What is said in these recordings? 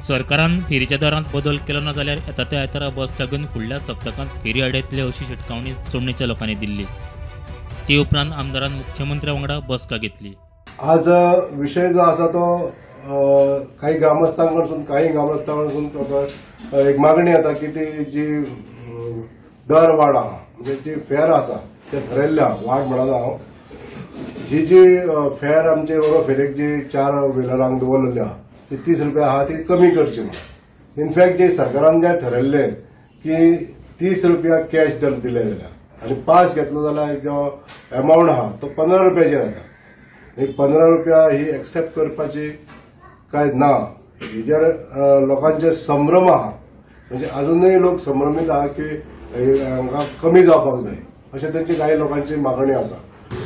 सरकारान फेरीच्या दरांत बदल केलो ना जाल्यार येता त्या आयतारा बसका घेवन फुडल्या सप्तकांत फेरी आडयतले अशी शिटकावणी चोडणेच्या लोकांनी दिल्ली. ते उपरांत आमदारान मुख्यमंत्र्या वांगडा बसका घेतली. आज विषय जो आसा तो काही ग्रामस्थांकडसून असो एक मागणी येता की ती जी दर वाड आहा म्हणजे जी फेर आसा ते ठरयल्ल्या वाड म्हणना हांव, जी जी फेर आमचे रोरो फेरेक जी 4 व्हिलरांक दवरलेली आहा ती 30 रुपया आहा ती कमी करची म्हणून. इनफॅक्ट जे सरकारान जे ठरयल्ले की 30 रुपया कॅश दर दिले जाल्यार आनी पास घेतलो जाल्यार जो एमावंट आहा तो 15 रुपयाचेर येता. आनी 15 रुपया ही एक्सेप्ट करपाची काय ना हेजेर लोकांचे संभ्रम आहा, म्हणजे अजूनय लोक संभ्रमीत आहा की हांकां कमी जावपाक जाय अशें तेंची काही लोकांची मागणी आसा.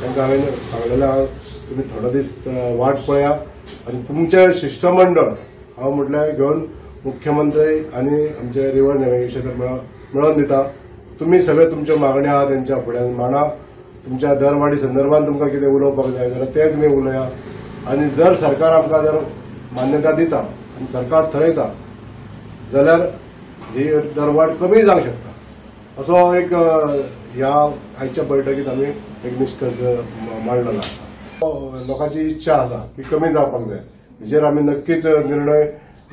तांकां हांवें सांगलेलें आहा तुमी थोडो दीस वाट पळया आनी तुमचें शिश्टमंडळ हांव म्हटल्यार घेवन मुख्यमंत्री आनी आमचे रिवर नॅव्हिगेशन मेळोवन दिता. तुमी सगळे तुमच्यो मागण्यो आहा तेंच्या फुड्यान मांडा. तुमच्या दरवाडी संदर्भात तुमकां कितें उलोवपाक जाय जाल्यार तें तुमी उलया. आनी जर सरकार आमकां जर मान्यता दिता आनी सरकार थरयता जाल्यार ही दरवाड कमी जावंक शकता असो एक ह्या आयच्या बैठकीत आमी एक निश्कर्श मांडलेलो आसा. लोकांची इच्छा आसा की कमी जावपाक जाय, हेजेर आमी नक्कीच निर्णय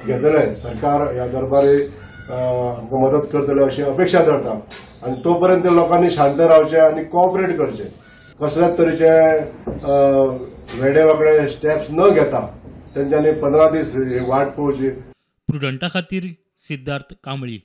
घेतले. सरकार ह्या दरबारी आमकां मदत करतले अशी अपेक्षा धरता आनी तो पर्यंत लोकांनी शांत रावचें आनी कॉपरेट करचें. कसल्याच तरेचे वेडे वाकडे स्टेप्स न घेता तेंच्यांनी 15 दीस वाट पळोवची. प्रुडंटा खातीर सिद्धार्थ कांबळी.